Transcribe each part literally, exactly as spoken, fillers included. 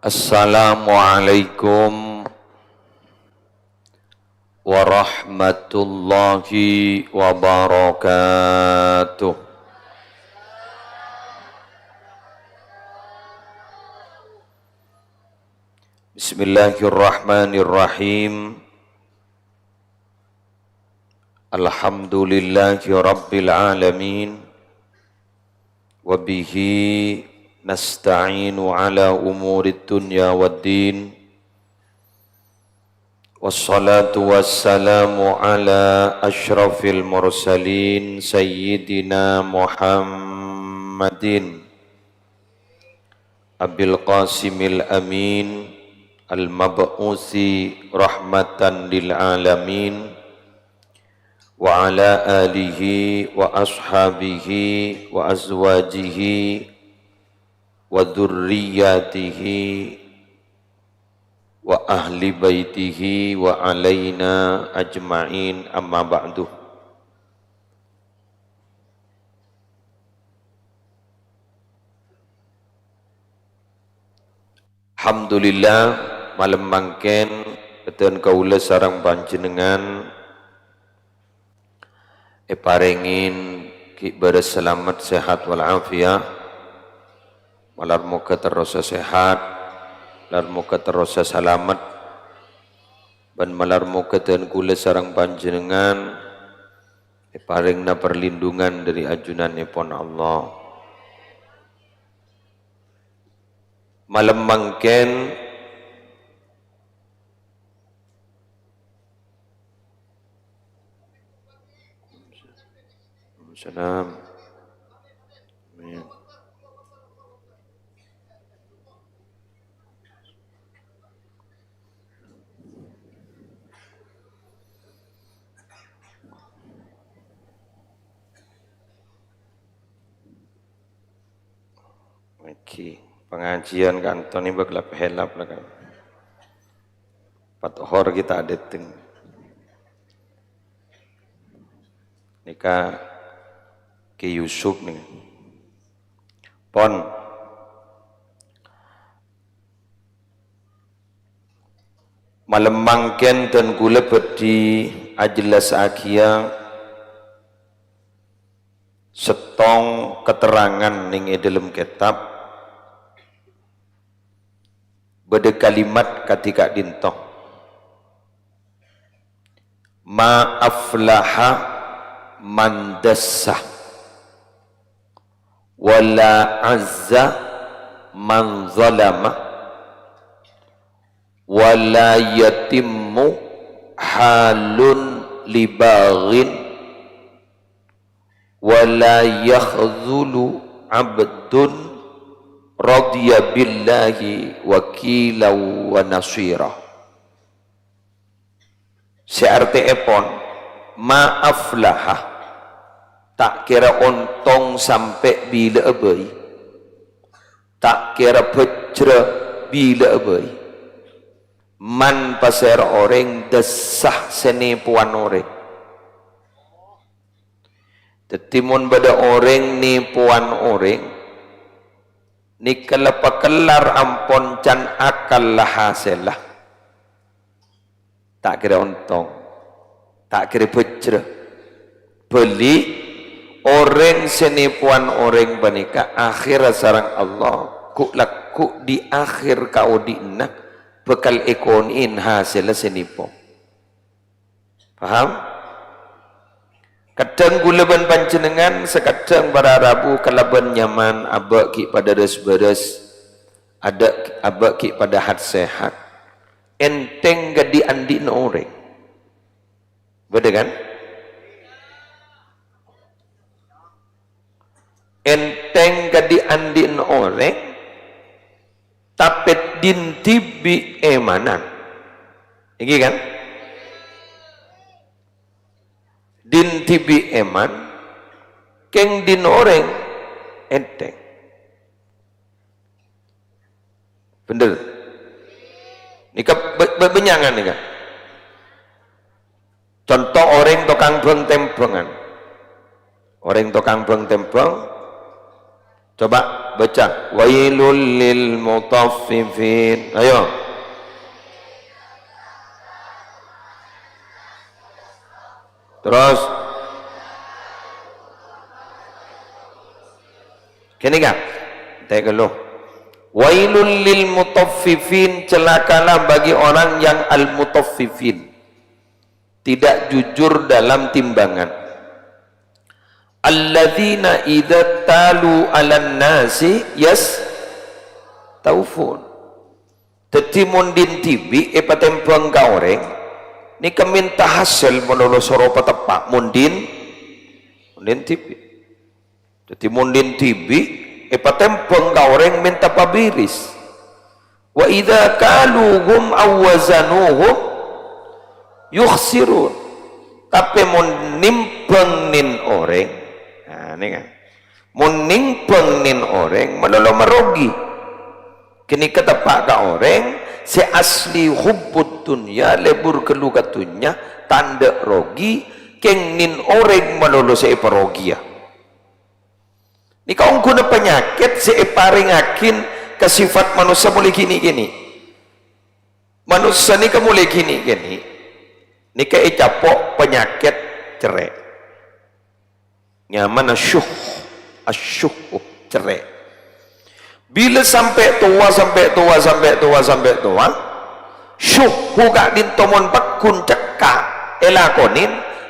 Assalamualaikum warahmatullahi wabarakatuh. Bismillahirrahmanirrahim. Alhamdulillahi rabbil alamin. Wa bihi nasta'inu ala umurid dunya waddin. Wassalatu wassalamu ala asyrafil mursalin sayyidina Muhammadin Abil Qasimil Amin al-mab'usi rahmatan lil alamin, wa ala alihi wa ashabihi wa azwajihi wa dzurriyyatihi wa ahli baitihi wa alaina ajma'in, amma ba'du. Alhamdulillah, malem mangkèn bâdhân kaulâ sareng panjhennengngan èparèngè ghi' bârâs salamet, sehat wal afiyah. Malar moghâ terrosa sehat, malar moghâ terrosa salamet, bân malar moghâ dân kaulâ sareng panjhennengngan èparèngana perlindungan dâri ajunanèpon Allah. Malem mangkèn, Salam. Amin. Èngghi, pangajiân ka'dinto nèka bâk lap-hèlap la kan. Pat ohor kita adeteng. Nèka Ki Yusuf nèka. Pon. Malem mangkèn dân kaulâ bhâdhi ajellassaghiyâ sèttong katerrangan nèng è dâlem kètab, bâdâ kalimat kadhi ka'dinto, "Ma aflaha man dassa, wa la azza man zalama, wa la yatimmu halun li baghin, wa la yakhzulu abdun radiya billahi wakilan wa nasira." Sè artèèpon, ma aflaha, ta' kèra ontong sampè' bilâ'â bhâi, ta' kèra bhâjjhrâ bilâ'â bhâi, man pasèra orèng dassa sè nèpowan orèng. Dhâddhi, mon bâdâ orèng nèpowan orèng, nèka la pakellar ampon can akal la hasèlla. Ta' kèra ontong, ta' kèra bhâjjhrâ. Bâli, orèng sè nèpowan orèng panèka akhèrra sareng Allah, ghu'-lagghu' di akhèr kaodi'na bhâkal èkonè'è hasèlla sè nèpo. Paham? Kadhâng kaulâ bân panjhennengngan, sakaddhâng para rabu kalabân nyaman, abâ' ghi' padâ rès-bârâs, adâ', abâ' ghi' padâ hat-sehat. Ènthèng kadhi andi'na orèng. Bâdâ, kan? Ènthèng kadhi andi'na orèng, tapè dhin dhibi' èmanan. Èngghi, kan? Dhin dhibi' èman, kèng dhin orèng ènthèng. Bhender. Nèka bâ-, bâ-, bânnya'an nèka. Conto orèng tokang bâng-tèmbângan. Orèng tokang bâng-tèmbâng, coba Baca, "Wailul lil mutaffifin." Ayo. Terus. Kènè' kan? Tè' ghâllu. "Wailul lil mutaffifin," celakalah bagi orang yang al-mutaffifin. Tidak jujur dalam timbangan. "Alladzina idza talu 'alan nasi yastawfun." Dhâddhi, mon dhin dhibi' èpatèmbhâng ka orèng, nèka mènta hasèl malolo soro pateppa', mon dhin, mon dhin dhibi'. Dhâddhi, mon dhin dhibi' èpatèmbhâng ka orèng mènta pabiris. "Wa idza kaluhum aw wazanuhum yukhsirun." Tapè mon nèmbhâng nèng orèng, nah, nèka. Mon nèmbhâng nèng orèng, malolo marogi. Ghânèka teppa' ka orèng sè asli hubbud dunya, lebur ghâllu ka dhunnya, tandhâ rogi, kèng nèng orèng malolo sè èparogiyâ. Nèka ongghuna panyakèt sè èparèngaghi ka sifat manossa molaè ghi'-nèghi'. Manossa nèka molaè ghi'-nèghi'. Nèka ècapo' panyakèt cerrè'. Nyamana syuh, asyuh, cerrè'. Bilâ sampè' towa, sampè' towa, sampè' towa, sampè' towa, syuhu ka'dinto mon pagghun cekka' èlakonè,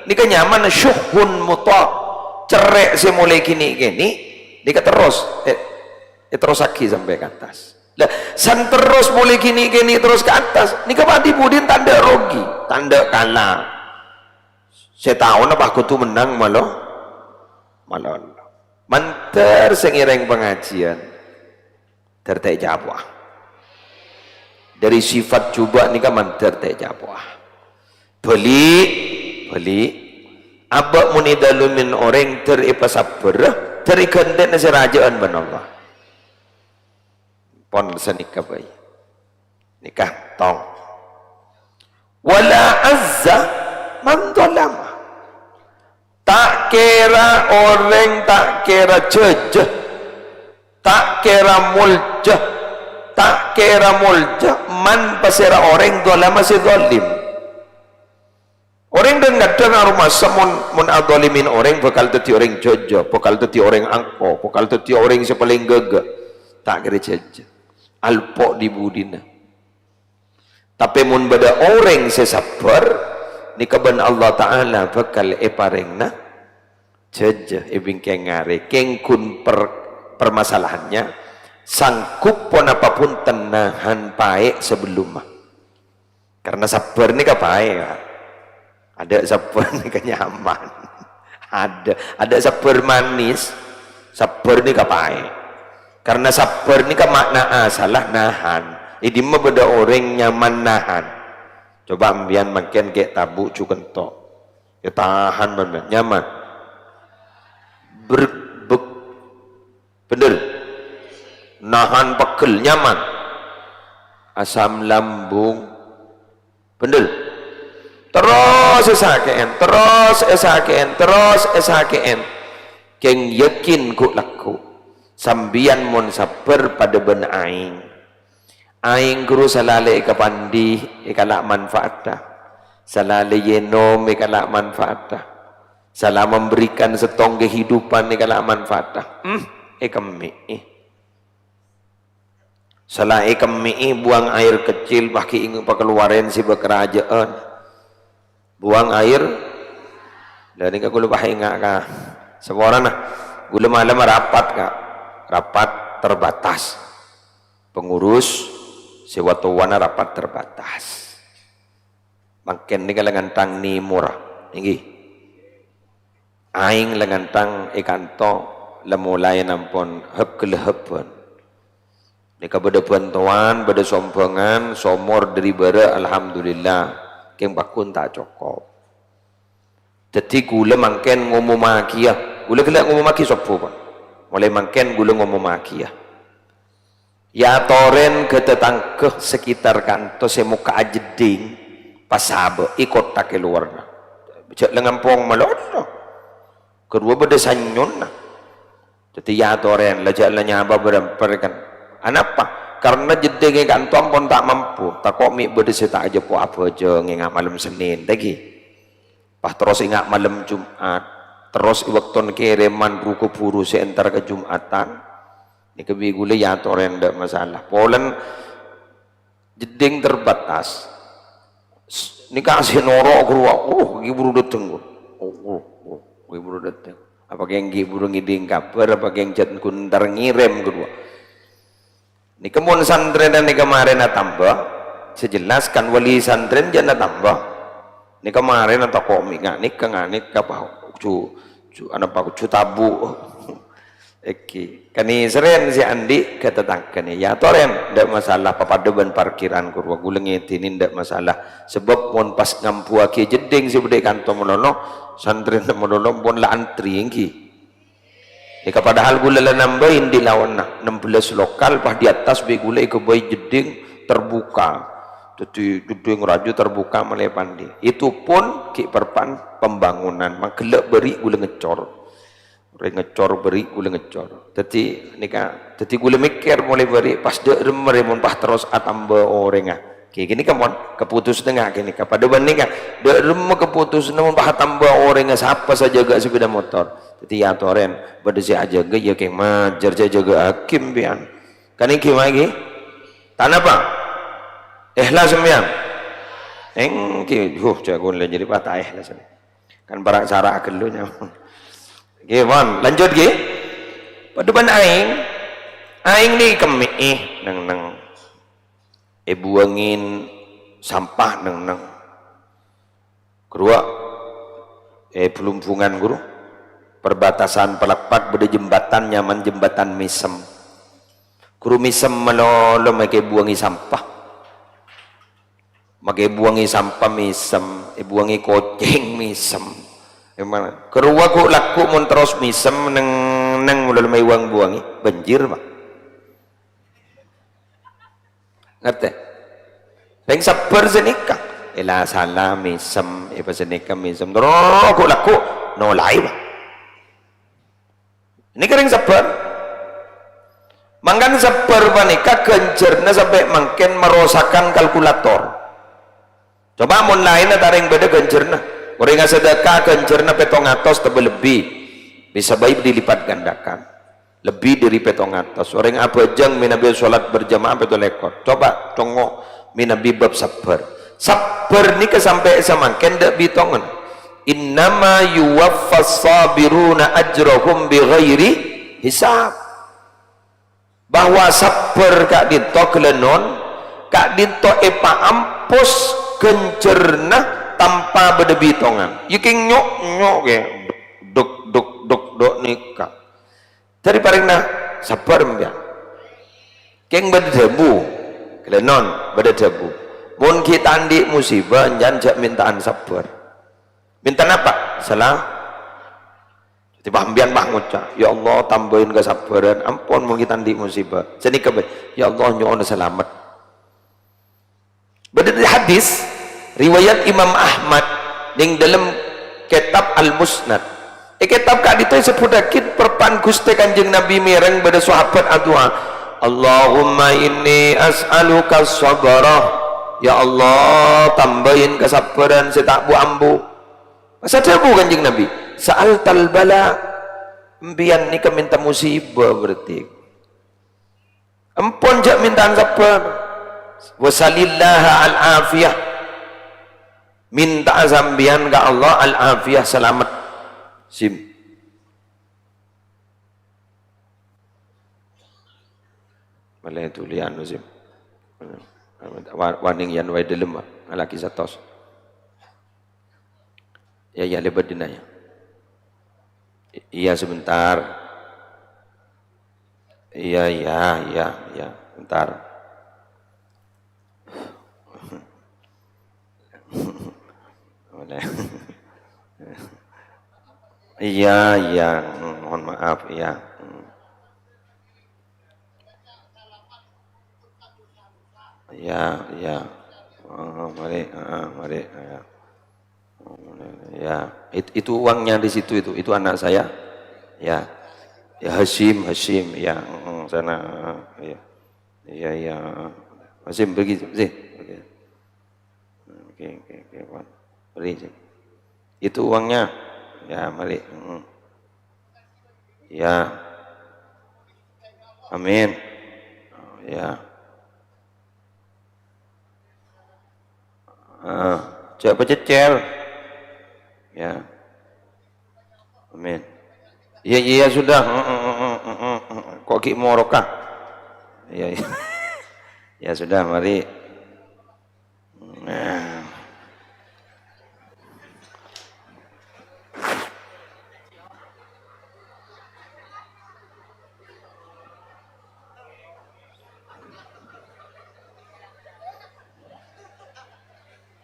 nèka nyamana syuhun muta', cerrè' sè molaè ghi'-nèghi', nèka terros, eh, èterrossaghi sampè' ka attas. Lah, san terros molaè ghi'-nèghi' terros ka attas, nèka bhâdhi budina tandhâ rogi, tandhâ kala. Sè taona pas kodhu mennang malo-, malolo. Mandhâr sè ngèrèng pangajiyân, dhâr ta' ècapo'a. Dhâri sifat jhubâ' nèka mandhâr ta' ècapo'a. Bâli', bâli'. Abâ' mon èdhâlumè orèng dhâr èpasabbhârâ, dhâr èghântèna sè rajâ'ân bân Allah. Pon sanèka bhâi. Nèka, tong. "Wala azza man zalama." Ta' kèra orèng, ta' kèra jhâjâ, ta' kèra molja, ta' kèra molja, man pasèra orèng zalama sè zalim. Orèng dhâng-kadhâng aromasa mon, mon adhâlimè orèng bhâkal dhâddhi orèng jhâjâ, bhâkal dhâddhi orèng angko, bhâkal dhâddhi orèng sè palèng ghâghâ. Ta' kèra jhâjâ. Alpo' dhi-budhina. Tapè mon bâdâ orèng sè sabbhâr, nèka bân Allah Ta'ala bhâkal èparèngana jhâjâ è bingkèng arè. Kèng ghun per-, permasalahannya, sanggup ponapa bhunten nahan paè' sabellumma. Karena sabbhâr nèka paè', Pak. Adâ' sabbhâr nèka nyaman. Adâ', adâ' sabbhâr manis, sabbhâr nèka paè'. Karena sabbhâr nèka ma'na asalla nahan. È dimma bâdâ orèng nyaman nahan? Coba empiyan mangkèn ghi' tabu' jhu kento. Yâ tahan, man, man. Nyaman. Brek-, bek-, Bhender. Nahan pegghel nyaman. Asam lambung. Bhender. Terros èsakè'è, terros èsakè'è, terros èsakè'è. Kèng yakin ghu'-lagghu'. Sampèyan mon sabbhâr padâ bân aèng. Aèng ghuru salalè èkapandi èkala' manfaatta. Salalè ènom èkala' manfaatta. Sala memberikan settong kehidupan èkala' manfaatta. Hmm, èkemmè'è. Sala èkemmè'è buang air kecil, pas ghi' èng-, pakaluwarèn sè bâ-, karajâ'ân. Buang air. Lah nèka kaulâ pas enga' ka saporana. Kaulâ malem rapat, Ka'. Rapat terbatas. Pengurus sè wa-, towana rapat terbatas. Mangkèn nèka la ngantang nèmor, ènggi. Aèng la ngantang è kanto la molaè nampon hep-ghellâhèbhân. Nèka bâdâ bhântowan, bâdâ sombhângan, somor dâri bârâ', alhamdulillah, kèng pagghun ta' cokop. Dhâddhi kaulâ mangkèn ngomomaghiyâ, kaulâ ghellâ' ngomomaghiyâ sobbhu, Pak. Molaè mangkèn kaulâ ngomomaghiyâ. Yâ, torèn ghâ-tatangghâ sekitar kanto sè mokka' ajheddhing, pasabâ'i kottha è lowarra. Jhâ' la ngampong malolo. Karowa bâdâ sanyona. Dhâddhi, ya, torèn, la jhâ' la nyapa bârâmper, kan. Anapa? Karna jeddhing è kanto ampon ta' mampu. Tako' mè' bâdâ sè ta' ajhâpo abhâjâng è nga' malem Sennèn, ta' ghi. Pas terros è nga' malem Jum'at. Terros è bâkto kèrèman ruko buru sè entar ka Jum'atan. Nèka bi' ghulâ ya torèn, ta' masalah. Polana jeddhing terbatas. S-, nèka sè noro' ghâruwa, oh, ghi' buru dâteng, ghun. Oh, oh, oh, ghi' buru dâteng. Apa kèng ghi' buru ngèdhing kabhâr, apa kèng jhât ghun entar ngèrèm ghâruwa. Nèka mon santrèna nèka marèna tamba, sè jelas kan wali santrèna jhâ' na tamba. Nèka marèna tako' mè' nga' nèka, nga' nèka, pa, ju-, ju-, anapa, ju tabu'. Èngghi, kanèserrèn sè andi' ka tatangghâna. Ya, torèn, ta' masalah, papadâ bân parkiran ghâruwa, ghulâ ngèdhinè, ta' masalah. Sabâb mon pas ngambuwâghi jeddhing sè bâdâ è kanto malolo, santrèna malolo pon la antri, èngghi. Nèka padahal ghulâ la nambâi andi' laonna, enam belas lokal, pas di atas bi' ghulâ èghâbây jeddhing terbuka. Dhâddhi jeddhing rajâ terbuka malè pandi. Itu pon ghi' parpa'na pembangunan, mangghâ ghellâ' bâri' ghulâ ngècor. Orèng ngècor bâri', ghulâ ngècor. Dhâddhi, nèka, dhâddhi ghulâ mèkkèr molaè bâri', pas dâ' remma rè mon pas terros atamba orèngnga. Ghi, ghânèka mon, kaputusanna ghânèka. Padâ bân nèka, dâ' remma kaputusanna mon pas atamba orèngnga, sapa sè ajâgâ sepeda motor. Dhâddhi, ya, torèn, bâdâ sè ajâgâ, ya, kèng majâr sè ajâgâ hakim, piyan. Kan èngghi, ma' èngghi? Ta' napa? Ikhlas, sampèyan? Èngghi, huh, jhâ' ghun la nyèri pas ta' ikhlas. Kan para' sara ghâllu nyaman. Ghi, pon. Lanjut, ghi. Padâ bân aèng. Aèng nè kemmè'è, neng-neng. Èbuwângè sampah, neng-neng. Ghâruwa, è Blumbungan, ghuru. Perbatasan Palakpak bâdâ jembatan, nyaman Jembatan Mèsem. Ghuru mèsem malolo makè buwângè sampah. Makè buwângè sampah mèsem, èbuwângè kocèng mèsem. Gimana? Ghâruwa ghu'-lagghu' mon terros mèsem neng-neng malolo mè' buwâng-buwângè, banjir, Pak. Ngartè? Rèng sabbhâr sanèka. Èla sala mèsem, èpasanèka mèsem. Terros ghu'-lagghu' nolaè, Pak. Nèka rèng sabbhâr. Mangkana sabbhâr panèka ghânjhârânna sampè' mangkèn marosakan kalkulator. Coba mon laènna ta' rèng bâdâ ghânjhârânna. Orèng asadhâka ghânjhârânna pèttong atos tebâ lebbi. Bisa bhâi dilipat gandakan. Lebbi dâri pèttong atos. Orèng abhâjâng mènabi sholat berjamaah pètto lèkor. Coba congngo' mènabi bab sabbhâr. Sabbhâr nèka sampè' samangkèn dâ' bitongan. "Innama yuwaffas sabiruna ajrahum bighairi hisab." Bahwa sabbhâr ka'dinto ghâlânon, ka'dinto èpaampos ghânjhârânna tanpa bâdâ bitongan. Yâ kèng nyo'-nyo' kè, duk, duk, duk, duk, nèka. Dâri parèngna sabbhâr, sampèyan. Kèng bâdâ dhâbu, ghâlânon, bâdâ dhâbu. Mon ghi' ta' andi' musibâ, ènjhân jhâ' mènta'an sabbhâr. Mènta napa? Sala. Dhâddhi, pas sampèyan pas ngoca', "Ya Allah, tambâi kasabbhârân, ampon mon ghi' ta' andi' musibâ." Sanèka bhâi, "Ya Allah, nyo'ona salamet." Bâdâ hadis riwayat Imam Ahmad neng dâlem kètab Al-Musnad. È kètab ka'dinto èsebbhuttaghi parpa'na Ghustè Kanjeng Nabi mèreng bâdâ sahabat adu'a, "Allahumma inni as'aluka sabra." Ya Allah, tambâi kasabbhârân sè ta' bu-ambu. Pas adhâbu Kanjeng Nabi, "Sa'altal bala." Empèyan nèka mènta musibâ berarti. Ampon jhâ' mènta'an sabbhâr. "Wa salillaha al-afiyah." Mènta'a sampèyan ka Allah al-afiyah, salamet. Sim. Malè dhuli anu, Sim. Wa-, waning yan wae dâlem, Pak. Alagi satos. Ya, ya, lèbât dina, ya. I-, iya, sebentar. Iya, iya, iya, iya, bentar. Iya, iya, hmm, mohon maaf, iya. Hmm. Iya, iya. Oh, mari, ah, mari, iya. Ya, it-, itu uangnya di situ itu, itu anak saya. Ya. Ya, Hasyim, Hasyim, ya, mm, sana, ya. Iya, iya. Hasyim, pergi, sih. Oke. Oke, oke, oke, Pak. Beri, sih. Itu uangnya. Ya, mari. Mm. Ya. Amin. Oh, ya. Ah, cè' pacècèl. Ya. Amin. Iya, iya, sudah. Heeh, heeh, heeh, heeh. Kok ghi' moroka? Iya, iya. Ya sudah, mari. Nah.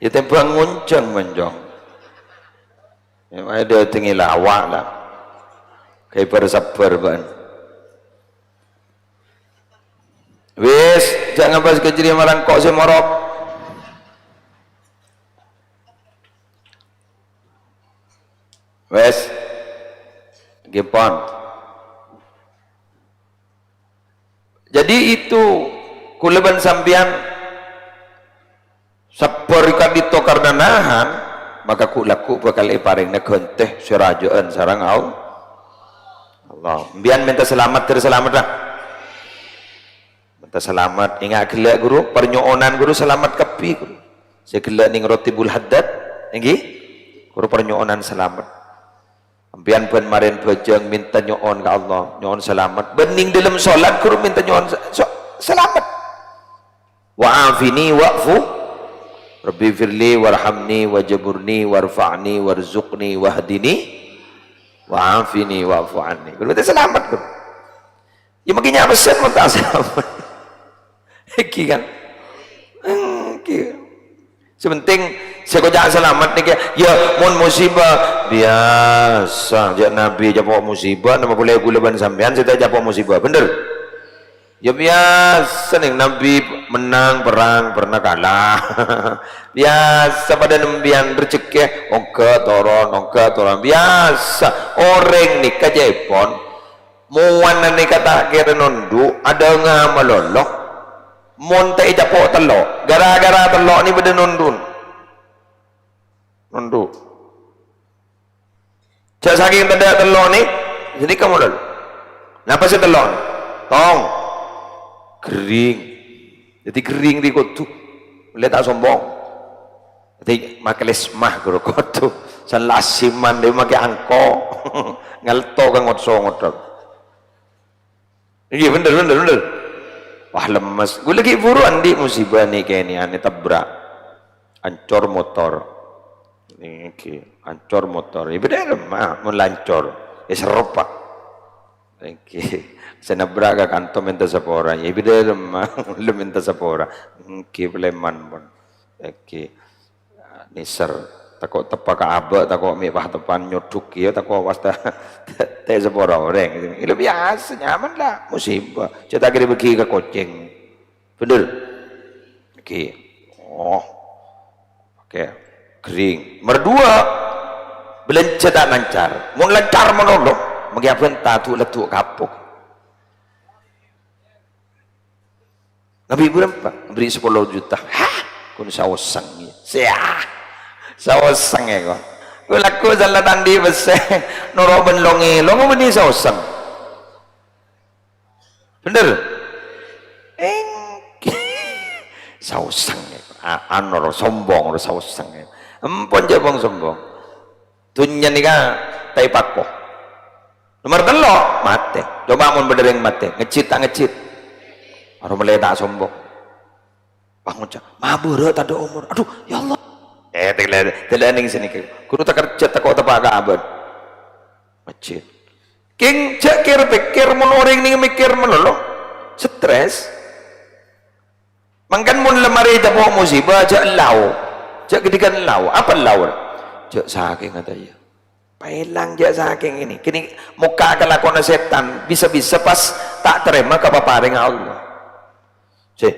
Ya tèmbhâng ngonjhâng, Manjong. Ya, ayo dâtengngè lawa' la. Kaèpar sabbhâr bâ'na. Wis, jhâ' ngabâs ka jârèya marang ko' sè morok. Wis. Ghi pon. Jadi itu, kaulâ bân sampèyan sabbhâr ka'dinto karna nahan, maka ghu'-lagghu' bhâkal èparèngana ghântè sè rajâ'ân sareng Al-, Allah. Sampèyan mènta salamet, dhâri salamet, ah. Mènta salamet, enga' ghellâ', ghuru, parnyo'onan, ghuru, salamet kabbhi, ghuru. Sè ghellâ' nèng Rotibul Haddad, èngghi? Ghuru parnyo'onan salamet. Sampèyan bân marèn bhâjâng mènta nyo'on ka Allah, nyo'on salamet. Bân nèng dâlem solat, ghuru, mènta nyo'on sa-, so-, salamet. "Wa'afini wa'fu, Rabbi firli warhamni wajburni warfa'ni warzuqni wahdini wa'afini wa'fu anni." Ghuru mènta salamet, ghuru. Ya, mangkèn nyapa sè mon ta' salamet? Èngghi, kan? Èngghi. Sè pentèng, sè èkoca' salamet nèka, ya, mon musibah, biyasa. Jâ' Nabbhi ècapo' musibah, napa polè kaulâ bân sampèyan sè ta' ècapo' musibah, bhender? Ya, biyasa nèng Nabbhi mennang perrang, pernah kalah. Biyasa padâ nèng sampèyan, rejekkè ongghâ toron, ongghâ toron. Biyasa. Orèng nèka ca'èpon, mowana nèka ta' kèra nondhu', adhângnga malolo. Mon ta' ècapo' tello', ghârâ-ghârâ tello' nè padâ nondhu'. Nondhu'. Jâ' sakèng tadâ' tello' nè, ghânèka malolo. Napa sè tello'? Tong. Ghering. Dhâddhi ghering rè kodhu. Ollè ta' sombong. Dhâddhi makè lesma, ghuru, kodhu. San la asiman, dhâddhi makè angko. Ngalto ka ngoso-ngoso. Iyâ, bhender, bhender, bhender. Wah, lemmes. Ghulâ ghi' buru andi' musibah nè kènè'an, ètabrak. Ancor motor. Nèka, ancor motor. Iyâ, bâdâ lemma, mon la ancor. Iyâ, serro, Pak. Èngghi. Sè nabrak ka kanto mènta sapora. Iyâ, bâdâ lemma, lu mènta sapora. Èngghi, palèman pon. Èngghi. Nèser. Tako' teppa ka abâ', tako' mè' pas teppan nyodhuk iyâ, tako' pas ta-, ta' sapora orèng. Iyâ, biyasa, nyaman la. Musibah. Cè' ta' kèra bâghi ka kocèng. Bhender? Èngghi. Oh. Oke. Ghering. Mardua, bâlânjhâ ta' lancar. Mon lancar malolo, mangkè abhânta du-, leddu' kapok. Nabbhi buru empa', bâri' sapolo juta. Hah? Ghun saoseng, iyâ. Siah. Saoseng, iyâ, kok. Ghulâ ghu' sala ta' andi' pèssè. Noro' bân longè, longè bânnè saoseng. Bhender? Èngghi. Saoseng, a-, anu, ro, sombong, ro, saoseng. Empon jhâ' bâng sombong. Dhunnya nèka ta' èpako. Nomer tello', matè. Coba mon bâdâ rèng matè, ngejjhit ta' ngejjhit? Aro mèlè ta' sombong. Pas ngoca', "Ma' bârâ' tadâ' omor. Aduh, ya Allah." Eh, tèlè-, tèlè nèng sènè, ghuru takerjhât tako' teppa' ka abâ'. Masjid. Kèng jhâ' kèr-pèkkèr mon orèng nèng mèkkèr malolo. Stres. Mangkèn mon la marè ècapo' musibah, jhâ' lao. Jhâ' ghâdhigghân lao. Apa lao? Jhâ' sakènga ta' iyâ. Paèlang jhâ' sakèng ini. Kènè' mokka' kalakowanna sètan, bisa-bisa pas ta' tarèma ka paparèngnga Allah. Sè,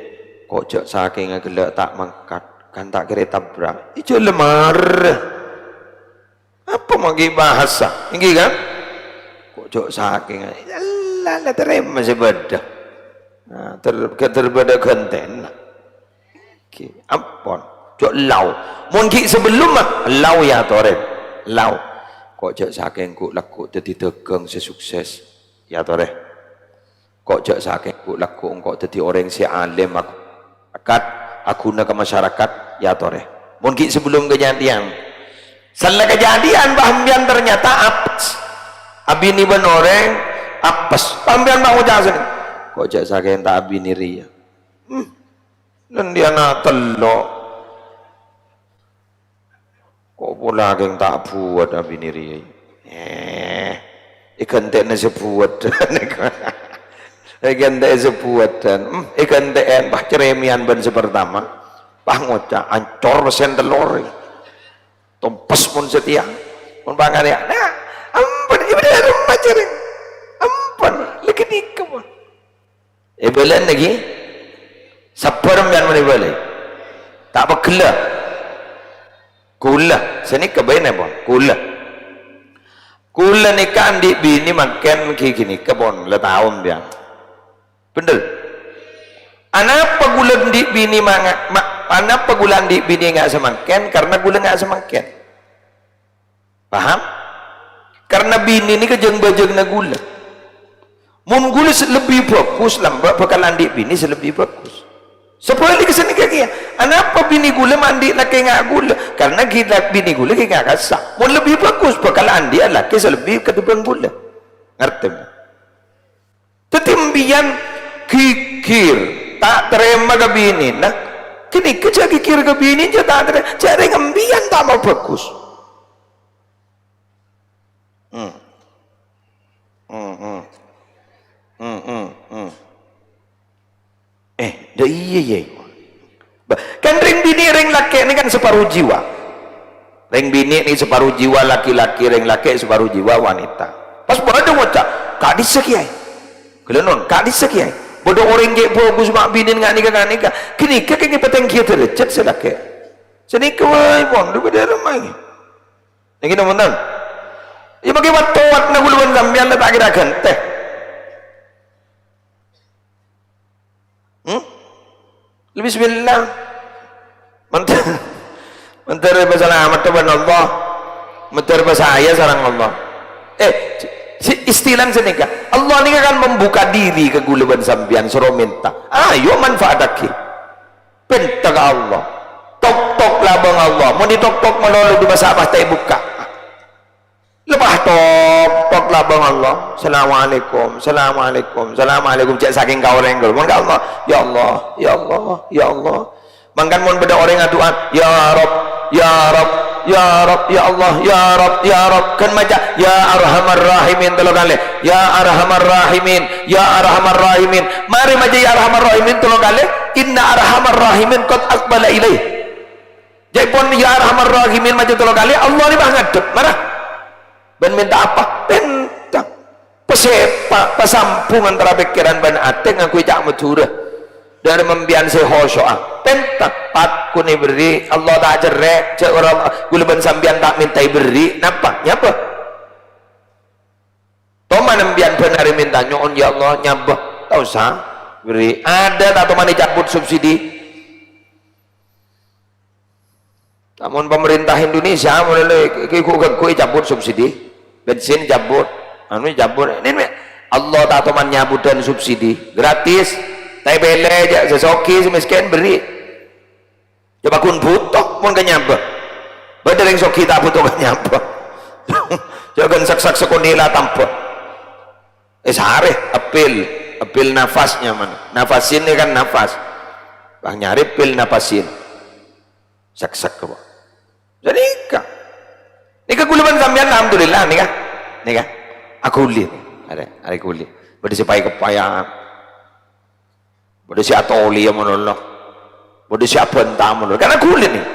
ko' jhâ' sakènga ghellâ' ta' mangkat, kan ta' kèra ètabrak. Ijâ lemar. Apa mangkè bahasa? Èngghi, kan? Kok jhâ' sakèng, la, la tarèma sè bâdâ. Nah, ter-, ter-, bâdâ ghântèna. Ghi, ampon. Jhâ' lao. Mon ghi' sabellumma, lao èyatorè. Lao. Kok jhâ' sakèng ghu-, lagghu' dhâddhi dhâghâng sè sukses. Èyatorè. Kok jhâ' sakèng ghu-, lagghu' engko' dhâddhi orèng sè alim, ag-, akat, aghuna ka masyarakat, èyatorè. Mon ghi' sabellum kajhâdhiyân. Sella kajhâdhiyân, pas sampèyan ternyata apes. Abinè bân orèng, apes. Pas sampèyan pas ngoca' sènè. Kok jhâ' sakèng ta' abinè rèya. Hmm. Nèndhiyâ ana' tello'. Kok pola kèng ta' buwât abinè rèya. Eh, èghântè'na sè buwât. Èghântè'è sè buwât, dan, hmm, èghântè'è, pas carèmèyan bân sè partama. Pas ngoca', ancor sè tello' rè. Tompes mon satèya. Mon pangarèya. Nah, ampon, ibu dalam pacareng. Ampon, lagi nikah, pon. Èbâlâi nèka. Sabbhâr sampèyan mon èbâlâi. Ta' pegghellâ. Kaulâ, sanèka bâi napa? Kaulâ. Kaulâ nèka andi' binè mangkèn ghi-, ghânèka pon la tao sampèyan. Bhender. Anapa kaulâ andi' binè manga-, ma-, anapa kaulâ andi' binè nga' samangkèn? Karna kaulâ nga' samangkèn. Paham? Karna binè nèka jâng-bâjângnga kaulâ. Mon kaulâ sè lebbi bhâghus, lambâ' bhâkal andi' binè sè lebbi bhâghus. Sabhâligghâ sanèka kèya, anapa binè kaulâ ma' andi' lakè nga' kaulâ? Karna ghi-, la-, binè kaulâ ghi' nga' kassa'. Mon lebbi bhâghus, bhâkal andi' lakè sè lebbi katèmbhâng kaulâ. Ngartè, mon? Dhâddhi, sampèyan ghighir, ta' tarèma ka binèna. Ghânèka jhâ' ghighir ka binè, jhâ' ta' tarè-, jhâ' rèng sampèyan ta' mau bhâghus. Hmm. Hmm, hmm. Hmm, hmm, hmm. Eh, dâ' iyâ, iyâ. Ba-, kan rèng binè' rèng lakè' nèka kan saparo jiwa. Rèng binè' nèka saparo jiwa laki-laki, rèng lakè' saparo jiwa wanita. Pas bâdâ ngoca', "Ka'dissa, Kèyaè?" Ghellâ' non, "Ka'dissa, Kèyaè?" Bâdâ orèng ghi' bhâghus ma' binèna nga' nèka, nga' nèka. Ghânèka kèngèng patèngghiyâ dârâjhât sè lakè'. Sanèka wae, pon, dhu bâdâ rèma ngghi. Nèka napa, bhunten? Iyâ, maghi wat-towatna kaulâ bân sampèyan la ta' kèra ghântè. Hmm? Bismillah. Mandhâr, mandhâr èpasalamet bân Allah. Mandhâr èpasaya sareng Allah. Eh, si, istilah sanèka. Allah nèka kan membuka diri ka kaulâ bân sampèyan, soro mènta. Ayo manfaataghi. Pènta ka Allah. Tok-tok labâng Allah. Mon ètok-tok malolo dhu bâsa pastè èbukka'. Lepas tok-tok labâng Allah. "Assalamualaikum, assalamualaikum, assalamualaikum." Cè' sakèng ka orèng, mon ka Allah, "Ya Allah, ya Allah, ya Allah." Mangkana mon bâdâ orèng adu'a, "Ya Rabb, ya Rabb, ya Rabb, ya Allah, ya Rabb, ya Rabb." Kan maca, "Ya Arhamar Rahimin" tello kalè. "Ya Arhamar Rahimin, ya Arhamar Rahimin." Marè maca "Ya Arhamar Rahimin" tello kalè, "Inna Arhamar Rahimin qad aqbala ilaih." Ca'èpon "Ya Arhamar Rahimin" maca tello kalè, Allah nèka pas ngadhep. Mara. Bân mènta apa? Pènta. Pasèpa, pasambhung antara pèkkèran bân atè, ngangghuy ca' Madhurâ. Dâri sampèyan sè khushu'a. Pènta, pakkun èberri', Allah ta' cerrè', jhâ' ora, kaulâ bân sampèyan ta' mènta èberri', napa? Nyabâ. Toman sampèyan bân arè mènta nyo'on, "Ya Allah, nyabâ." Ta' osa. Berri'. Adâ' ta' toman ècabut subsidi? Lamon pamarènta Indonesia, mulai ghi-, ghi-, ghi-, ècabut subsidi. Bensin ècabut, anu ècabut. Nèka, Allah ta' toman nyabudhân subsidi. Gratis. Ta' èpèlè, jhâ' sè soghi, sè mèskèn, berri'. Jhâ' pagghun bhuto mon ka nyabâ. Bâdâ rèng soghi ta' bhuto ka nyabâ. Jhâ' ghân sak-sak sakonè' la tambhâ. Eh, sarè, epil. Epil nafas nyamana. Nafasin nèka kan nafas. Bâh nyarè pil nafasin. Sak-sak apa? Sanèka. Nèka kaulâ bân sampèyan alhamdulillah nèka. Nèka. Aghuli. Arè, arè ghuli. Bâdâ sè paè-kappaèyan. Bâdâ sè atolè ya malolo. Bâdâ sè abhânta malolo. Karna ghuli nèka.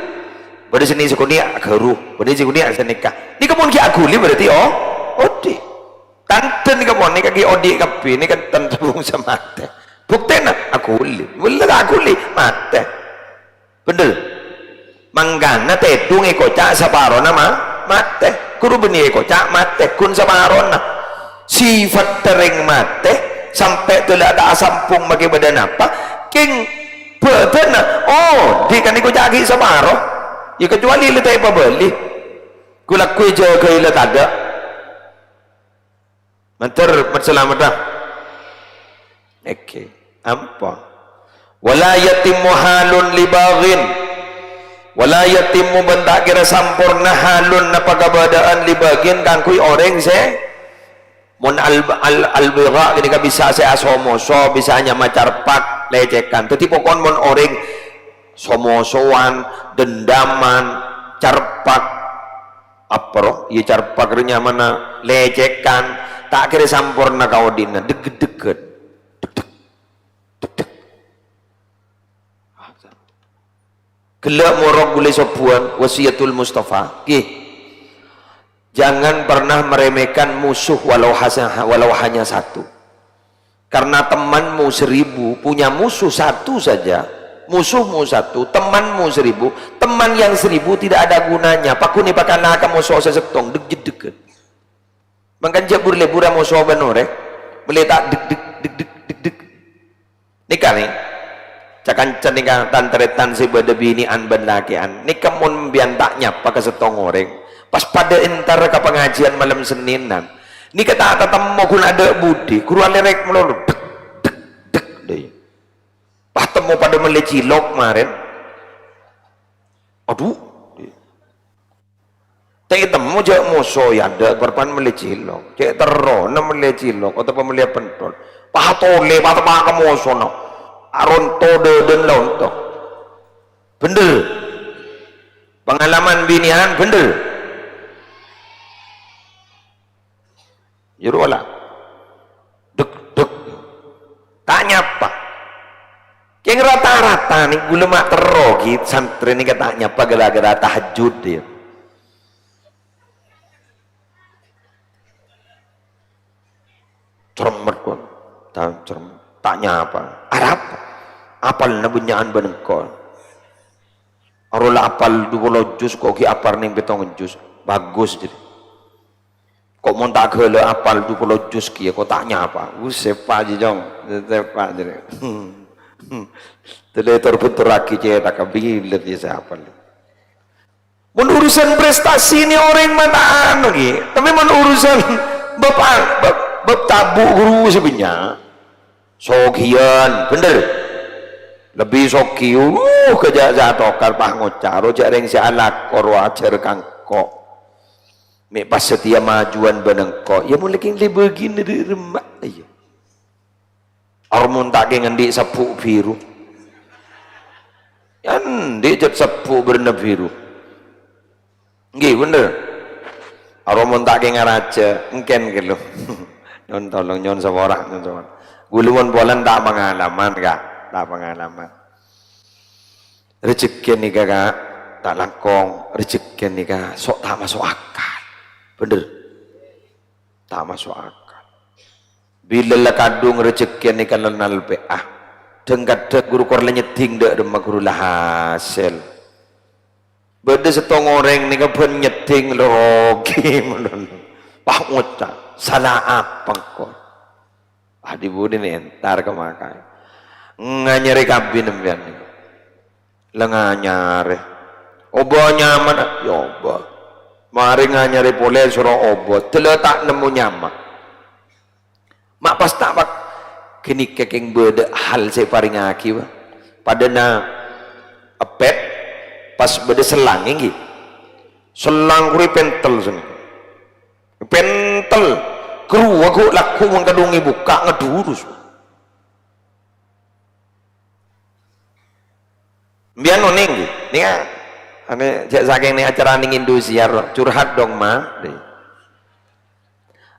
Bâdâ sè nèka sakonè' aghâru, bâdâ sè sakonè' sanèka. Nèka mon ghi' aghuli berarti, oh, odi'. Tandhâ nèka mon nèka ghi' odi' kabbhi, nèka tandhâ bhungsa matè. Buktèna aghuli. Bellâ ta' aghuli, matè. Bhender. Mangkana tèdung èkoca' saparona ma-, matè. Ghuru bânnè èkoca' matè, ghun saparona. Sifat terrèng matè, sampè' dâlâ ta' asampong makè bâdâ napa, kèng bâdâna, oh, dhi' kanèko ca'aghi saparo. Ya, kecuali la ta' èpabâli. Ghu-lagghu èjâgâi la tadâ'. Mandhâr, mat salamet, ah. Oke. Ampo. Wala yatimmu halun li baghin. Wala yatimmu bân ta' kèra samporna halun napa kabâdâ'ân li baghin kaangghuy orèng sè mon al-, al-, al-bagha ghânèka bisa sè aso-moso, bisa nyama carpak, lècèkan. Dhâddhi pokon mon orèng so-mosowan, dendaman, carpak, apa roh? Iyâ carpak rè nyamana lècèkan, ta' kèra samporna ka odi'na, deg-gedegghân. Deg-deg, deg-deg. Ghellâ' morok ghulâ sobbhuwân, wasiyatul Mustafa. Ghi. Jangan pernah meremehkan musuh walau hasa-, walau hanya satu. Karena temanmu seribu, punya musuh satu saja. Musuhmu satu, temanmu seribu. Teman yang seribu tidak ada gunanya. Paghun èpakana'aghi moso sè sèttong, deg-jeddegan. Mangkana jhâ' bur-lebur amoso bân orèng. Mellè ta' deg-deg, deg-deg, deg-deg. Nèka nè, ca-kanca nèka tan-tarètan sè bâdâ binè'an bân lakè'an. Nèka mon bi'en ta' nyapa ka sèttong orèng, pas padâ entar ka pangajiân malem Sennènan. Nèka ta' tatemmo ghun adâ' budi, ghuru alèrèk malolo. Dek, dek, dek, dek. Pas temmo padâ mellè cilok marèn. Adhu. Ta' ètemmo jhâ' moso è adâ' parpan mellè cilok. Cè' terrona mellè cilok, otabâ mellè pentol. Pas tolè, pas teppa' ka mosona. Aronto dâdâna la onto. Bhender. Pangalaman binè'an, bhender. Jârowa la. Dek, dek. Ta' nyapa. Kèng rata-rata nèng ghulâ ma' terro ghi santrè nèka ta' nyapa gara-gara tahajjud, ya. Cermet, kon. Ta-, cermet. Ta' nyapa. Arapa? Apalna bânnya'an bân engko'. Aro la apal dupolo juz, ko' ghi' apal nèng pèttongnga juz. Bagus, jârèya. Ko' mon ta' ghellâ' apal dupolo juz kèya, ko' ta' nyapa. Wus, sèpa' jiyâ, Cong. Sèpa' jârèya. Tèlè tor-bhuntorraghi cèthagghâ, bilâ sè apal. Mon urusan prestasi nè orèng ma' ta' anu, ghi. Tapè mon urusan bab, bab, bab tabu' ghuru sè bânnya'. Soghiyân, bhender. Lebbi soghi, uh, ka jhâ' satokar pas ngoca', "Ro jhâ' rèng sè alako ro ajhâr ka engko'. Mè' pas satèya majuwân bân engko'." Yâ, mon lakèng lè bâgiyân dâri remma, iyâ. Ar mon ta' kèng andi' sebbhu' biru. Yâ, andi' jhât sebbhu' bârna biru. Ngghi, bhender. Aro mon ta' kèng arajâ, engkèn kèlo. Nyo'on tolong, nyo'on sapora, nyo'on sapora. Ghulâ mon polana ta' pangalaman, Ka'. Ta' pangalaman. Rejhekkè nèka, Ka', ta' langkong. Rejhekkè nèka so-, ta' maso' akal. Bhender. Ta' maso' akal. Bilâ la kadhung rejhekkè nèka la nalpè'a. Dhâng-kadhâng ghuru kor la nyeddhing dâ' remma ghuru la hasèl. Bâdâ sèttong orèng nèka bân nyeddhing la rogi malolo. Wah, ngoca', "Sala apa engko'?" Wah, dhi-budhina entar ka makaè. Nganyarè kabin sampèyan nèka. La nganyarè. Obâ nyamana? Yâ obâ. Marè nganyarè polè soro obâ. Dâlâ ta' nemmo nyama. Ma' pas ta' pak-, ghânèka kèng bâdâ hal sè èparèngaghi, Pak. Padâna èpèt, pas bâdâ sellang, èngghi. Sellang ghuru pèntel sanèka. Pèntel. Ghuru ghu-, lagghu' mon kadhung èbukka' ngadhurus. Sampèyan onèng, ghi? Nèka, anè, jhâ' sakèng nèng acara nèng Indosiar, curhat dong, Ma.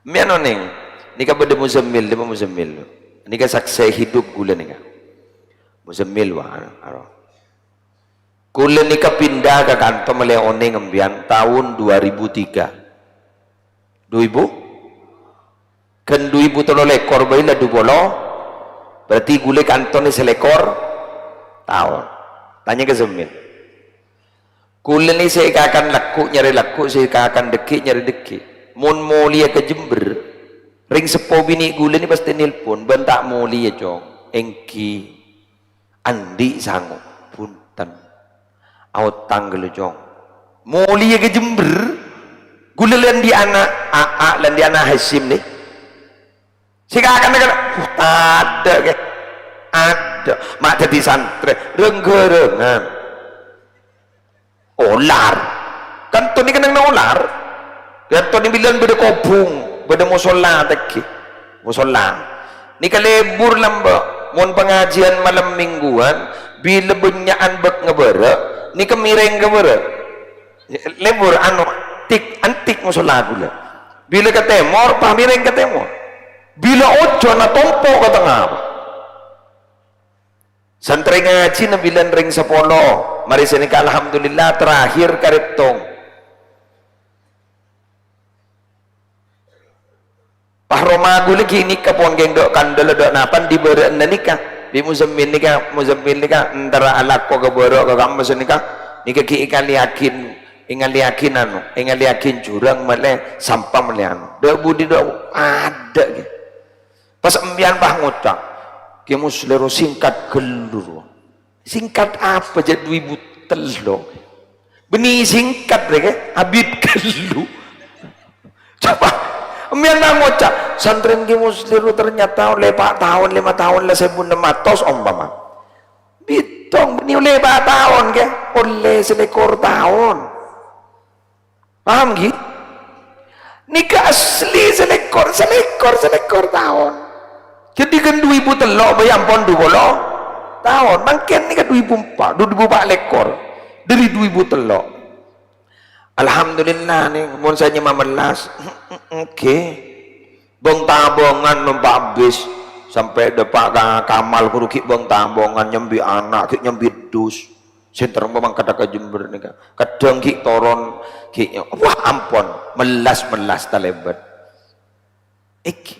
Sampèyan onèng, nèka bâdâ Muzammil, dimma Muzammil? Nèka saksè hidup ghulâ nèka. Muzammil, wah, aro. Ghulâ nèka pinda ka kanto malè onèng sampèyan taon dua ribu tiga. Dhu èbu? Ghân dhu èbu tello lèkor bhâi la dhu polo. Berarti ghulâ kantona salèkor taon. Tanya ka Zamin. Ghulâ nè sè èkakan lagghu' nyarè lagghu', sè èkakan dhâggi' nyarè dhâggi'. Mon molèya ka Jember, Rèng seppo binè' ghulâ nè pastè nelpon, "Bân ta' molèya, Cong?" "Èngghi." "Andi' sango?" "Bhunten." "Aotang ghâllu, Cong." "Molèya ka Jember?" "Ghulâ la andi' ana', Aa, la andi' ana' Hasyim nè." Sè kakana kan, "Uh, tadâ', Kè. Adâ', ma' dhâddhi santrè, reng-ghârângan." Olar. Kan toni kenang olar. Kan toni bilân bâdâ kobhung, bâdâ mosolla tèngghi. Mosolla. Nèka lebur lambâ'. Mon pangajiân malem mingguan, bilâ bânnya'an bâk ngabârâ', nèka mèrèng ka bârâ'. Lebur, anu, tik, antik mosolla ghulâ. Bilâ ka tèmor, pas mèrèng ka tèmor. Bilâ ojhân, atompo' ka tengnga. Santrè ngajhina bilân rèng sapolo. Marè sanèka, alhamdulillah, terakhir karèttong. Pas roma ghulâ ghi' nèka pon ghândhâ' kandhâlla dâ' napa, andi' bârâ'na nèka. Bi' Muzammil nèka, Muzammil nèka, entara alako ka bârâ' ka kamma sanèka. Nèka ghi' èkalèyaghi, èngalèyaghi anu, èngalèyaghi jurang malè, sampang malè anu. Dâ' budi dâ' adâ' ghi. Pas sampèyan pas ngoca', "Kè Muslèh ro singkat ghâllu ro." "Singkat apa jhâ' du èbu tello'? Bânnè singkat rè, Kè, abit ghâllu." Coba, sampèyan pas ngoca', "Santrèna Kè Muslèh ro ternyata ollè pa' taon, lèma taon la sèbu ennem atos ompama." Bitong, bânnè ollè pa' taon, Kè? Ollè salèkor taon. Paham, ghi? Nèka asli salèkor, salèkor, salèkor taon. Dhâddhi kan du èbu tello', bhâi ampon du polo taon. Mangkèn nèka du èbu empa', du èbu pa' lèkor. Dâri du èbu tello'. Alhamdulillah, nèng, mon sè nyama mellas, èngghi. Bâng-tabângan nompa' bis, sampè' dâpa' ka Kamal, ghuru ghi' bâng-tabângan, nyambi ana', ghi' nyambi dus. Sè terro mangkada ka Jember nèka. Kadhâng ghi' toron, ghi', wah, ampon, mellas-mellas talèbât. Èngghi.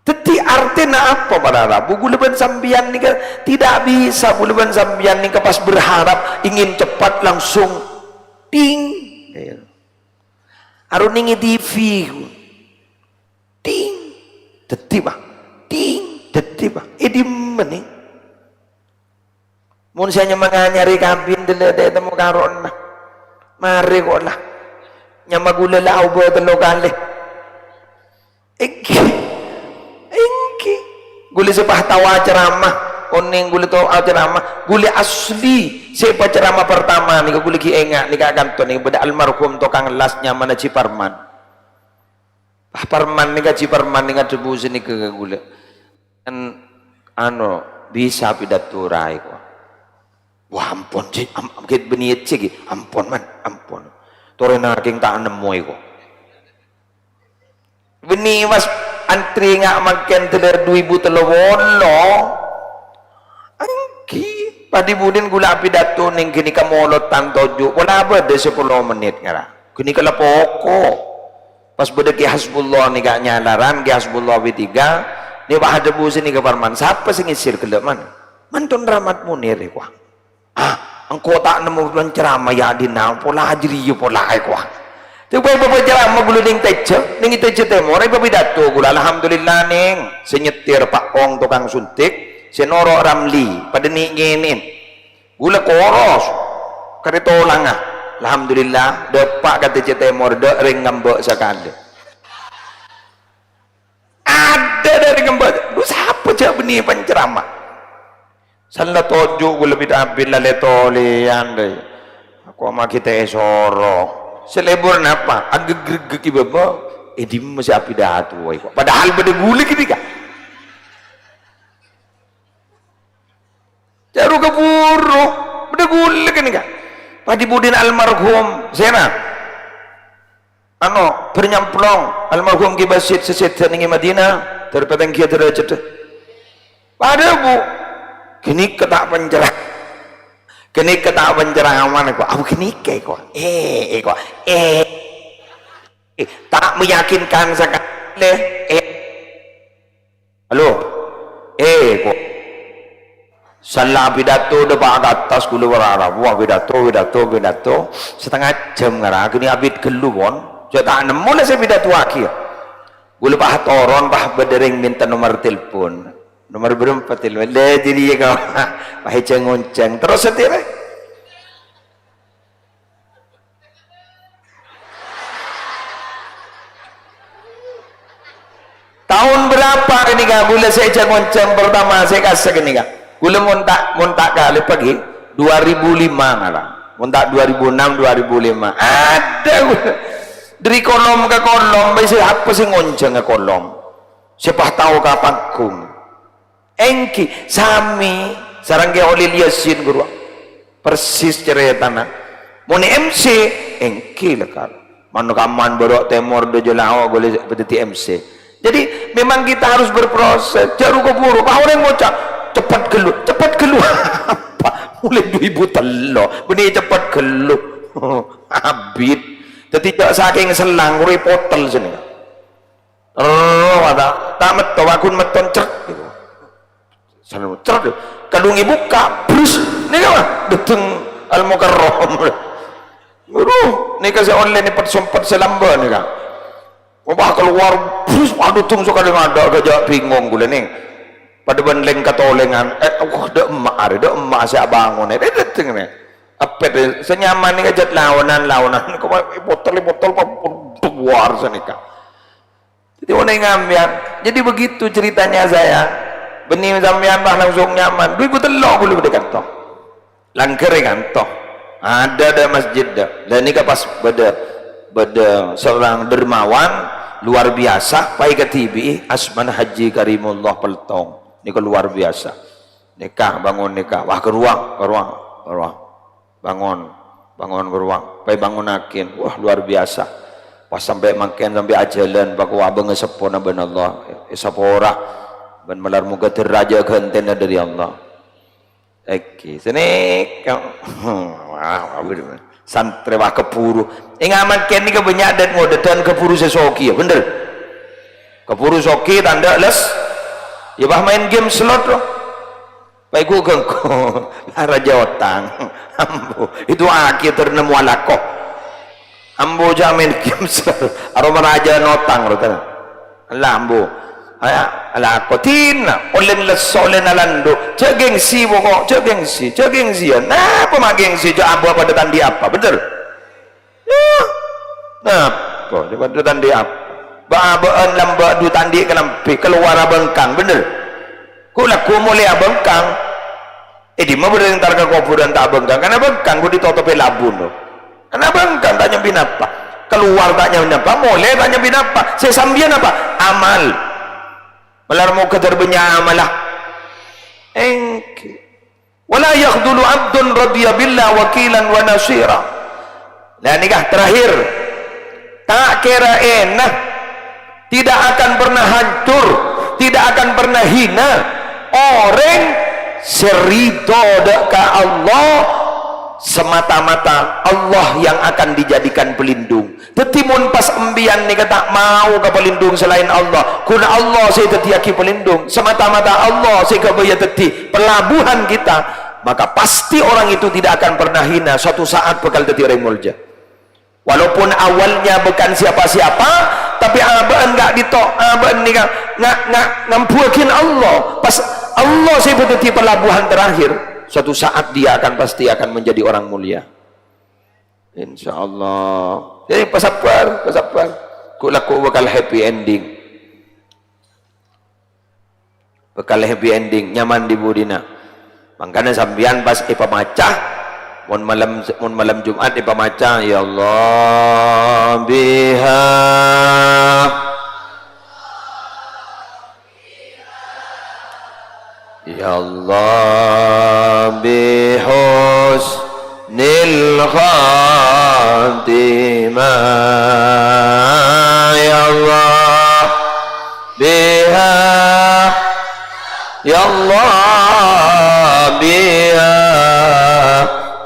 Dhâddhi artèna apa, para rabu? Ghulâ bân sampèyan nèka tidak bisa, ghulâ bân sampèyan nèka pas berharap ingin cepat langsung ting. Aro nèng è T V. Ting. Dhâddhi, Pak. Ting. Dhâddhi, Pak. È dimma, nèng? Mon sè nyamana nyarè kabin dâlâ dâ' temmo karo'na. Marè ko' la. Nyama ghulâ la aobâ tello kalè. Èngghi. Èngghi. Ghulâ sè pas tao acaramah. Onèng ghulâ tao acaramah. Ghulâ asli. Sè pacaramah pertama nèka ghulâ ghi' enga' nèka kanto nèka bâdâ almarhum tokang las nyamana Ji Parman. Wah, Parman nèka, Ji Parman nèka adhâbu sanèka ka ghulâ. Kan, ano, bisa pidato ra, èkowa. Wah, ampon, Ji, am-, am-, ghi' bânnè, Ji, ghi'. Ampon, Man, ampon. Torè nangèng ta' nemmo, èkowa. Bânnè, Mas, antrè nga' mangkèn dâlâ du èbu tello polo. Èngghi, padhi budina ghulâ apidato nèng ghânèka molodhân toju', pola bâdâ sapolo mennit ngara. Ghânèka la poko'. Pas bâdâ Kè Hasbullah nèka nyalaran, Kè Hasbullah W tiga, nèka pas adhâbu sanèka Parman, "Sapa sè ngèsèr ghellâ', Man?" "Man Tun Rahmat Munir, èkowa." "Ah, engko' ta' nemmo bân ceramah ya dinna, pola jârèya pola, èkowa." Tèbâ bâbâ ceramah ghulâ nèng Tèjâ, nèng Tèjâ Tèmor, èbâ pidato ghulâ, "Alhamdulillah, nèng, sè nyètèr Pak Ong tokang suntik, sè noro' Ramli, padâ nè'-ngènè'è." Ghulâ koros, karè tolanga. Alhamdulillah, dâpa' ka Tèjâ Tèmor, dâ' rèng ngambâ' sakalè. Adâ' dâ' rèng ngambâ', "Lu, sapa jâ' bânnè panceramah?" Sala toju' ghulâ bit-abit la lè-tolèyan, dâi. Aku amaghi tè èsoro. Sè lebur napa? Agegregeghi bâbâ. È dimma sè apidato, wâi, kok. Padahal bâdâ ghulâ ghânèka. Jârèya kabhuru, bâdâ ghulâ ghânèka. Padhi budina almarhum, sèra. Ano, bâr nyamplong, almarhum Kè Basit sè sèdhâ nèng è Madinah, dâr patèngghi dârâjâddhâ. Padâ, Bu. Ghânèka ta' pancara-, ghânèka ta' pancaramah, kok. Abu ghânèka, kok. Eh, eh, kok. Eh. Eh, ta' meyakinkan sakalè. Eh. Halo? Eh, kok. Sala pidato dâpa' ka attas ghulâ wârâ-wârâ. Wah, pidato, pidato, pidato. Satengnga jam ngara, ghânèka abit ghâllu, pon. Jâ' ta' nemmo la sè pidatoaghi, ya. Bulâ pas toron, pas bâdâ rèng mènta nomer telpon. Nomer bârâmpa telpon? Lè, jârèya, ka-, pas èjhâng-onjhâng. Terros satèya, rè? Taon berapa ghânèka bulâ sè èjhâng-onjhâng pertama sè kassa' ghânèka? Bulâ mon ta', mon ta' kalèpaghi, dua ribu lima ngala. Mon ta' dua ribu enam, dua ribu lima. Adâ bulâ. Dâri kolom ka kolom, bâi sè apa sè ngonjhâng ka kolom? Sè pas tao ka panggung. Èngghi, samè sareng Kè Kholil Yasin, ghuru. Persis carètana. Mon è-, M C, èngghi, la, kan. Mano kaman bârâ' tèmor dâjâ lao ghulâ dhâddhi M C. Jadi, memang kita harus berproses. Jhâ' ru-kaburu. Pas orèng ngoca', "Cepet ghâllu, cepet ghâllu." Apa? Molaè dhu èbu tello'. Bânnè cepet ghâllu. Abit. Dhâddhi, jhâ' sakèng sellang, ru èpotel sènè. Roh, ta', ta' metto, wa ghun metton, cret, gitu. Sana, cret, kadhung èbukka', brus, nèka, wa, dâteng Al-Mukarram. Roh, nèka sè online pet-sompet sè lambâ' nèka. Wah, kalowar, brus, wa, dâteng sakalè ngadâ', ghâjâ' bingong ghulâ, nèng. Padâ bân lèng katolèngan, eh, wah, dâ' emma' arè, dâ' emma' sè abângon, eh, dâteng, nè. Èpèt, eh, sè nyaman nèka jhât laonan, laonan, kok èpotel, èpotel, kok, duwar sanèka. Jadi, onèng sampèyan. Jadi, begitu ceritanya saya. Bânnè sampèyan, bah, langsung nyaman. Dhu èbu tello' ghulâ bâdâ è kanto. Langghâr è kanto. Adâ, adâ masjid, dâ. Lah, nèka pas bâdâ, bâdâ seorang dermawan luar biasa, pas èkadhibi'i asmana Haji Karimullah Peltong. Nèka luar biasa. Nèka, bângon nèka. Wah, ka rowa, ka rowa, ka rowa. Bângon, bângon ka rowa. Pas èbângonnaghi, wah, luar biasa. Pas sampè' mangkèn, sampè' ajhâlân, pas abângngè seppona bân Allah. Èsapora. Bân malar moghâ dârâjhâ ghântèna dâri Allah. Èngghi, sanèka. Wah, wah, bener. Santrè, wah, kabhuru. Ènga' mangkèn nèka bânnya' dât-ngodâdhân kabhuru sè soghi, ya, bener? Kabhuru soghi, tandhâ les. Ya, pas maèn game slot, loh. Pas ghu-ghângghu, la rajâ otang. Ambu, itu akhir ternemuan lako. Ambu, jhâ' maèn game slot. Aro marajâ otang, roh, tenan. Ella, ambu. Aya, alako. Dinah, ollèna lesso, ollèna landhu. Jhâ' gengsi, poko'. Jhâ' gengsi. Jhâ' gengsian. Napa ma' gengsi? Jhâ' abâ' padâ ta' andi' apa. Bener? Yah. Napa? Jhâ' padâ ta' andi' apa. Bâ'-abâ'ân lambâ' dhu ta' andi' kalambhi. Kalowar abhângkang. Bener? Ghu-, lagghu' molè abhângkang. È dimma bâdâ entar ka kobhurân ta' abhângkang? Kan abhângkang ghu' ditotobhi labun, loh. Kan abhângkang ta' nyambi napa. Kalowar ta' nyambi napa, molè ta' nyambi napa. Sè sambiyan apa? Amal. Malar moghâ dâr bânnya' amalla. Èngghi. "Wa la yakhdhulu 'abdun radhiya billah wakilan wa nasira." Nah, nèka terakhir. Ta' kèra èna tidak akan pernah hancur, tidak akan pernah hina orèng sè ridho dâ' ka Allah, semata-mata Allah yang akan dijadikan pelindung. Dhâddhi, mon pas sampèyan nèka ta' mau ka palindung salaèn Allah, ghun Allah sè èdhâddhiyâghi palindung, semata-mata Allah sè ghâbâyâ dhâddhi pelabuhan kita, maka pasti orang itu tidak akan pernah hina, suatu saat bhâkal dhâddhi orèng molja. Walaupun awalnya bukan siapa-siapa, tapi abâ'na ka'dinto, abâ'na nèka nga-, nga-, ngambuwâghin Allah. Pas Allah sè dhâddhi pelabuhan terakhir, suatu saat dia akan, pasti akan menjadi orang mulia. Insyaallah. Jadi, pasabbhâr, pasabbhâr. Ghu', lagghu' bhâkal happy ending. Bhâkal happy ending, nyaman è budina. Mangkana sampèyan pas èpamaca, mon malem, mon malem Jumat èpamaca, "Ya Allah, biha." Ya Allah, bi husnil khatimah. Ya Allah, biha. Ya Allah, biha.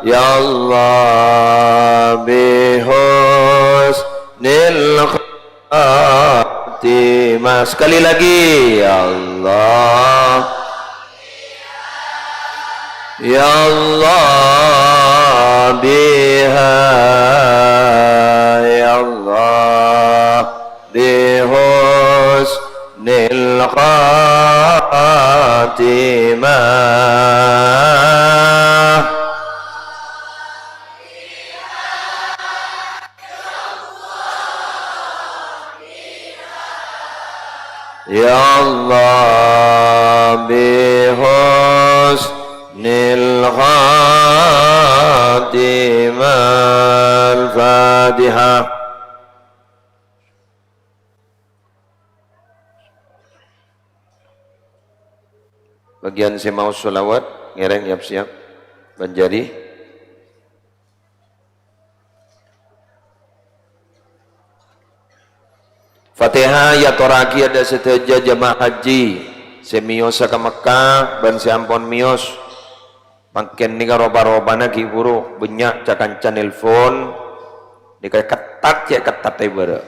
Ya Allah, bi husnil khatimah. Sekali lagi, ya Allah. Ya Allah, biha, ya Allah, bi husnil الخاتمة. يا الله بحسن الخاتمة. الفاتحة. Bâgiyân sè maos sholawat, ngèrèng yap-siyap. Bân jârèya. Fatihah èyatorraghiyâ dâ' sadhâjâ jamaah haji sè mèyosa ka Mekkah bân sè ampon mèyos. Mangkèn nèka ropa-ropana ghi' bhuru bânnya' ca-kanca nelpon, nèka ketat cè' kettatta bârâ'.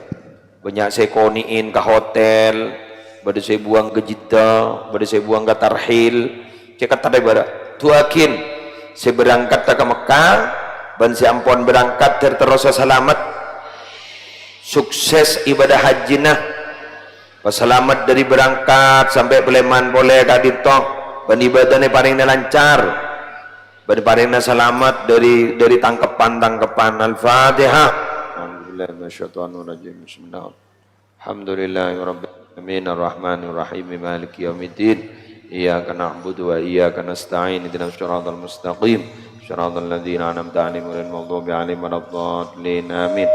Bânnya' sè èkonè'è ka hotel, bâdâ sè èbuwâng ka Jeddah, bâdâ sè èbuwâng ka Tarhil, cè' kettatta bârâ'. Du'aaghin sè berangkat ka Mekkah bân sè ampon berangkat ter-, terrosa salamet, sukses ibadah hajjina. Pasalamet dâri berangkat sampè' palèman polè ka'dinto, bân ibadahna èparèngana lancar, bân èparèngana salamet dâri, dâri tangkepan-tangkepan. Al-Fatihah. A'udzubillahi minasyaitonirrajim. Bismillah. Alhamdulillahirabbil alamin, arrahmanirrahim, maliki yaumiddin. Iyyaka na'budu wa iyyaka nasta'in. Ihdinas siratal mustaqim. Siratal ladzina an'amta 'alaihim ghairil maghdubi 'alaihim waladdallin. Amin.